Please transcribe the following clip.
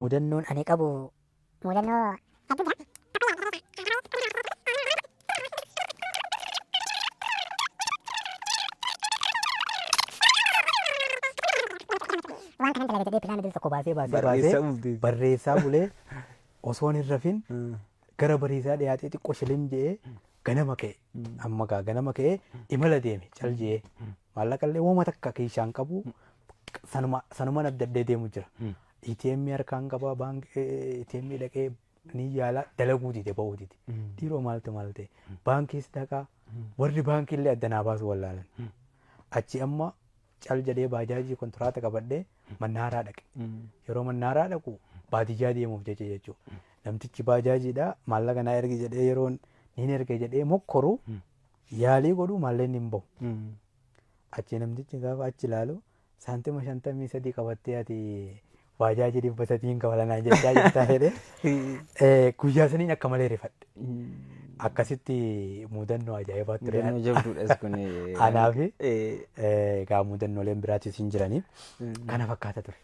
Mudannoon ani qabu Mudannoo waan kanan dalaga jedhee pilaana dil tokko baasee baasee baasee Barreessaa bultee. Barreessaa bulee osoon hin rafin gara bariisaa dhiyaatee xiqqoo shilim je'ee ganama ka'e. Amma gaa ganama ka'ee imala deeme cal je'ee. Maallaqa illee wooma takka kiishaan qabu sanuma sanuman abdadhee deemu jira. ATM harkaan qaba baankii ATM dhaqee ni yaala dalaguu dide ba'uu dide. Dhiiroo maaltu maal ta'e baankiis dhaqaa warri baankii illee adda naa baasu wallaalan. Achi amma cal jedhee baajaajii kontiraata qabadhee mannaaraa dhaqe. Yeroo mannaaraa dhaqu baadiyyaa deemuuf jecha jechuudha. Namtichi baajaajiidha maallaqa naa ergi jedhee yeroon niin erge jedhee mokkoru yaalii godhu maallaqni hin bahu. Achi namtichi gaafa achi ilaalu saantima 53 qabattee ati baajaajii 300n kafalanaan jechaa jirtaa jedhee guyyaa saniin akka malee rifadhe. Akkasitti mudannoo ajaa'ibaa ture. Mudannoo jabduudhas kun. Anaafi egaa mudannooleen biraatis hin jiranii. Kana fakkaata ture.